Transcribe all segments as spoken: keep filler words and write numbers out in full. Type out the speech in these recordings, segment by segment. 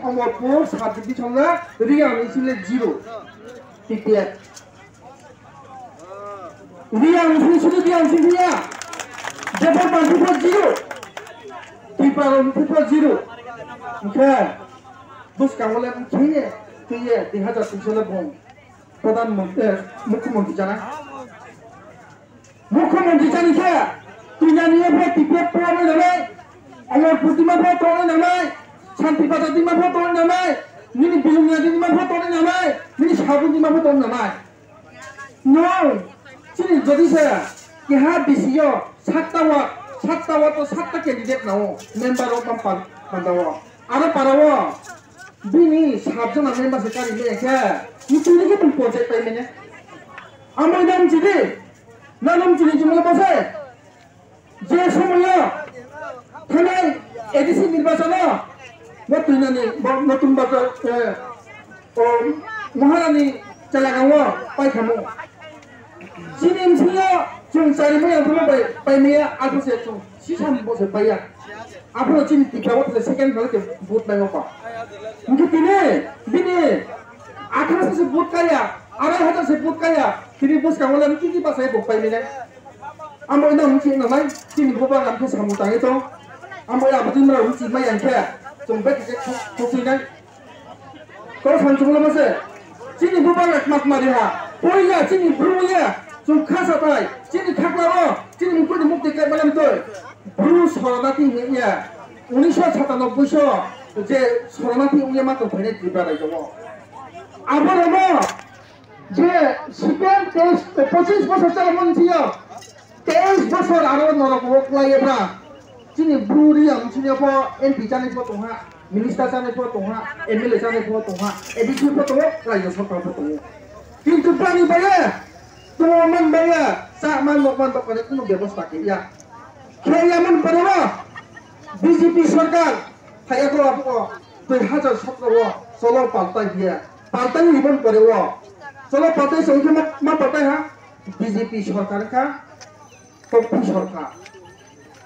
Amarpur sub division le Reang ni sile zero. T P F. Reang ni sile Reang sile ya. Jepar Bansi po zero. Tipra Bansi po zero. Oke. Bus kangole khe ye, khe ye, dui hazar teis le bong. Pradhan Mantri, eh, Mukhyamantri jana. Mukhyamantri chani khe, twinani pho T P F pho tongnai nanai, Amarpur dima pho tongnai nanai, Santi Bazar dima pho tongnai nanai, nini Bilungya dima pho tongnai nanai, nini Sabun dima pho tongnai nanai. No, chini jodi se, keha B C O, satta wa, satta wa to satta candidate nao, member rok man pan, pandao. Aro parao, bini sabjana member se kari me khe, ni tini khe tong project pai mene. Amai nam chidi, Nanom chini chumla bose. Je somoyo thanai A D C nirbachano bo twinani bo notun bazar, eh, o Maharani chalagao paikhamu. Chini msilo chwng chari maya phano bai paimaya aphose chwng sisam bose paiya. Aphano chini tikao thale second bal ke vote nai opa. Mungkin tini bini atharo se vote kaya, arai hazar se vote kaya. Tini bus kangole mungkin ki basai bo paimene. Amo ina mungkin ina mai, chini bubagra mungkin samung tangi tong. Amo ya abadi mra mungkin mai yang khe, chwng bek khe khok khok nai. Kok samsung lo mase. Chini bubagra mat mari ha. Poila chini bru ya. Chwng khasa tai. Chini khakla ro. Chini mukuni mukti kai malam toi. Bru sorana ti ya. Unisho satanobboi so. Je sorana ti ya ma to phane Tripura raijo mo. Abo mo. Je C P M teis, pochis bosor chalamo ni sio, teis bosor aro norok o kwlai ebra. Chini bru Reang chini pho M P chani pho tongha, minister chani pho tongha, M L A chani pho tongha, A D C pho tongo, rajya sarkar pho tongo. Kintu bani baye, tongo man baye, cha man nok man dokane kuno bebosta khe ya. Khe ya man pore o, B J P sarkar, phaiya ko abo o, dui hazar sotro o, cholo paltai hiya. Paltai ni bon pore o. Cholo paltai song khe ma, ma paltai ha? B J P sarkar kha, tokphi sarkar.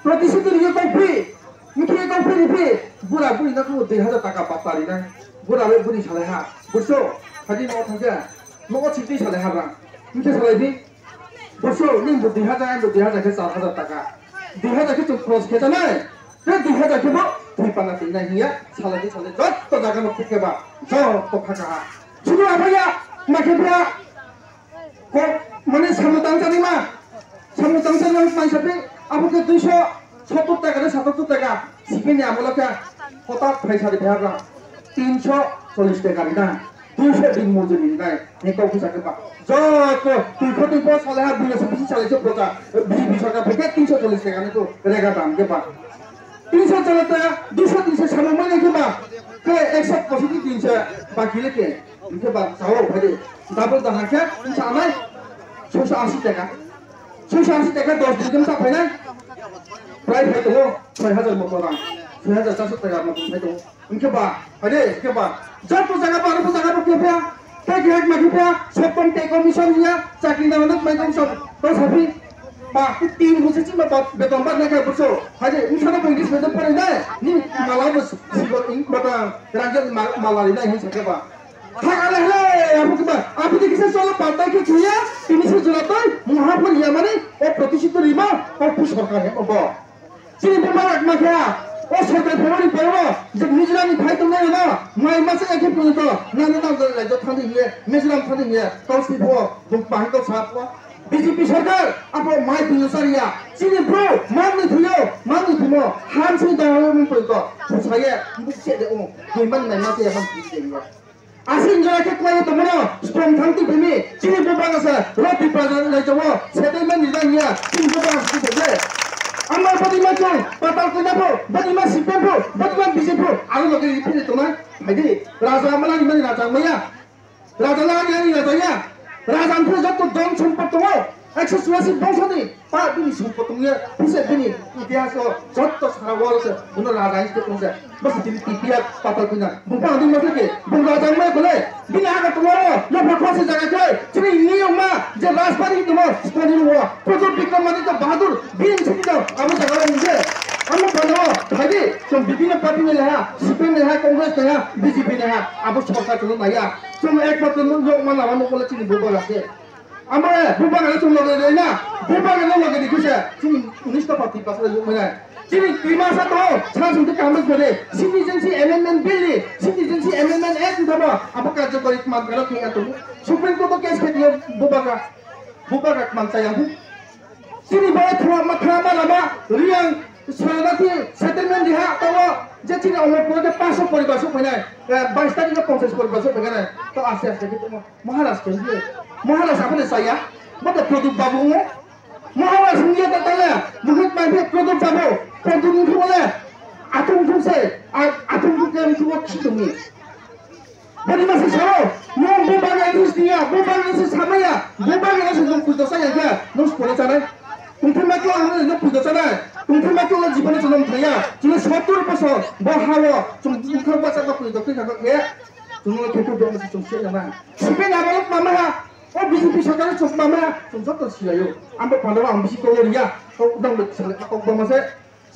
Protishruti riyo tokphi, mikhiye tokphi riphi, bura buri na kuno dui hazar taka patta rinai. Bura le buri salai ha. Buso, hadi no thangja. No o chiti salai ha bang. Mikhe salai di. Buso, ning bo dui hazar, ang bo dui hazar khe char hazar taka. Dui hazar khe chwng cross khe janai. Tei dui hazar khe bo thwi pana twi nai hiya, salai di salai jotto jaga no khuk khe ba, jotto kha kaha. Sudu abaya, ma khe bra, ko, mane samung tang chani ma, samung tang chani ma mai sapi, abo khe duiso sottor taka de satattor taka, sipini amolo khe, hotat phai sari phai abra, tinso chollish taka ri na. Duiso din mojuri nai, ni kok bisa ke ba. Joto, tui kho tui bo salai ha, buya se bisi salai se procha, bisi bisa ka peke tinso chollish taka ni to rega dam ke ba. Tinso chollish taka, duiso tinso samo mane ke ba. Ke ekso posi di tinso, baki le ke. Ke ba, sao phai de. Double da hake, tinso anai, soiso asi taka. Soiso asi taka dos din ke sa phai nai. Prai phai to, soi hazar mo ko dam. Soi hazar charso taka mo phai to. Hingke ba, hade, hingke ba, joto jaga ba, joto jaga ba kepha, tei kehak ma kepha, sopon tei commission hiya, chakri na manok mai kong sop, to sapi, ba, tin busi chima ba, beton ba nai khe buso, hade, insana bo English medium pore nai, ni mala bo sibo, in, bata, rangya ma, mala ri nai, hin sakhe ba. Thak ale hele, abu keba, abu de kisa solo patai khe khuya, tini se jora toi, muha phon hiya mani, o protishito rima, o pu sorkar he, o bo. Chini bubagra ma khe, o sorkar phaimanni pore o, je Mizoram ni phai tongnai no, mai masa ya khe phunuk to, nang nang nang raijyo thangdi hiye, Mizoram thangdi hiye, kau si pho, buk bahai kau sa pho. B J P sorkar, apo mai phunuk sa riya, chini bru, mang ni thuyo, mang ni thumo, han sini dong mung phunuk to, phusa ye, buk se de o, dui man mai masa ya man phunuk de hiye. Asing jora khe kwlaiwi tongmano, sbong thang twi phimi, chini bubagra se, roti praja lai tongo, settlement ni lang ya, chini bubagra se tongde. Amma bodi ma chong, patal koina pho, bodi ma C P M pho, bodi ma B J P pho, aro loge ri phiri tongnai, phaidi, raja mala ni mani raja maya, raja la ni ani raja ya, raja ang phiri jotto don sompot tongo, Ekso churasi bongsoni pa bini sompot tongya, bise bini itihas o jotto sara world se bono raja hisabe tongsa. Bose tini T P F patal pina. Bung pa adi masle ke, bung raja mai bole, bini aga tongo, yo pha khose jaga khe, chini niyom ma, je Rajbari tongmo, spani wo, Pradyot Bikram Aditya Bahadur, bini chini do, abo jaga wo nje. Amo bano, bhai de, chum bibhinno party ni leha, C P M ni leha, Congress ni leha, B J P ni leha, abo sorkar chum naya. Chum ekmatro nuk yok mana, amo bole chini bubagra se. Amare bubagra chum loge rena, bubagra no loge di kisa, chini unis ta party pasal yok mana. Chini Dimasa to, sa sung te kaham se de, Citizenship Amendment Bill ni, Citizenship Amendment Act ni thabo, abo karjokori man karo khe ato. Supreme Court o case khe diyo bubagra, bubagra man chaya bu. Chini bai thwa ma thwa ma lama, Riyang Saranathi settlement diha, tawo je chini Amarpur de paanch sho poribar sok phainai, eh, bais tarikh no ponchash poribar sok phainai, to aste aste khe tongma. Maharaj khe hiye. Maharaj aboni chaya. Bote Pradyot Babu mo. Maharaj hiye ta tala. Mohit mai phe Pradyot Babu. Pradyot ni khole. Atung khum se. A-, atung khum ke khum khum khum ni. Bani masi sao. Mo bo bani atus niya. Bo bani atus samaya. Bo bani atus nung pujo saya ya. Nung sepuluh sana. Tungthima khe ang no pujo sana. Tungthima khe ang jibon se nung thaya. Chini sottur bosor. Bo hawo. Chung bukha basa ko pujo khe kha khe. Chwngno kheto dong se chwng se na. Sipe na balok mama ha. O B J P sarkar chwng mama ha. Chwng joto silayo. Ambo pandora ang bisi kolo riya. Kok dang bet sale kok bama se.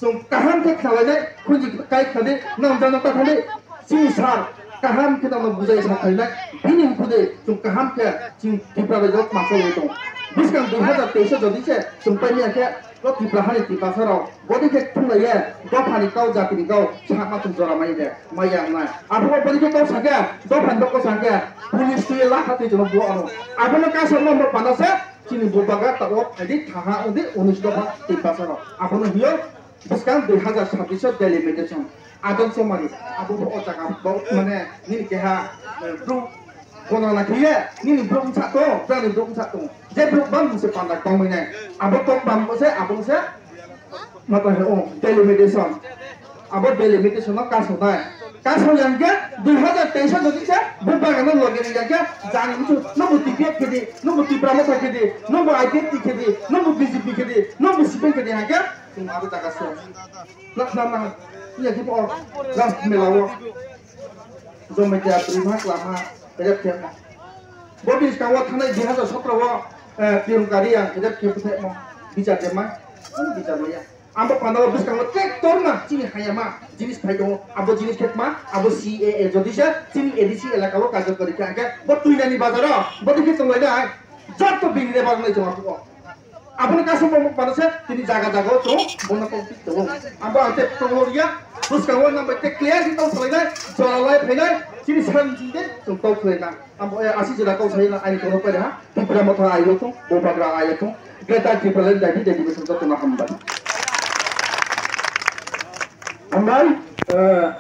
Chwng kaham khe khnalainai. Khunji kai khade. Nam jana ta khade. Chini sar. Kaham khe nang bujai sa khainai. Bini khude chwng kaham khe chwng Tripura rajyo masa ye tong. Bwskang dui hazar teis jodi se chwng paimya khe. O Tripura hani Tiprasa rok bodi khe thumlaiye dophani kau jatini kau sakma thum jora mai de mai yang nai. Abo bodi khe kau sakhe dophani dokko sakhe police twi lakha twi jono bo ano. Abono kaisa number panda se chini bubagra ta o phaidi thaha undi unis dopha Tiprasa rok. Abono hiyo bwskang dui hazar sabbish o delimitation. Adon somari, abo bo o jaga bo mane nini keha, eh, bru gona na khiye, nini bru msa to, brani bru msa to. Je bru bam se panda kong mene. Abo kong bam se, abo se, mata he o, delimitation. Abo delimitation no kaso nai. Kaso yang ke, dui hazar teis o jodi se, bo bagano loge ni yang ke, jani musu, no bo T P F khedi, no bo Tipra Motha khedi, no bo I P F T khedi, no bo B J P khedi, no bo C P M khedi yang ke, chwng abo jaga se. Na, na, na. Iya, di po. Last mela wo. Jomai dia prima klama. Rep khe mo. Bo bis ka wo thanai dui hazar sotro wo, eh, Priyangka Reang rep khe buthe mo. Bichar de ma. Ani bichar maya. Ambo panda wo bis ka wo tek tor ma. Chini haya ma. Jinis phai tongo. Abo jinis khe ma. Abo C A A. Jodi se chini A D C elaka wo kajak kori khe angke. Bo tuinani bazar wo. Bo dikhe tonglai nai. Jotto bini de bazar nai joma ko. Aboni kaisa bo mukmano se tini jaga jaga o chwng bono kok tik tongo. Abo ang tei tongo ya, bwskango nang bai tei clear khe tong salai nai, jora lai phai nai, chini san ching de chwng tong khlai na. Abo, eh, asi jora kok sai na aini kono pai ha, Tipra Motha ayo tong, Bubagra ayo tong, Greater Tipraland Daily Daily Bwswk joto no hambai. Hambai, eh,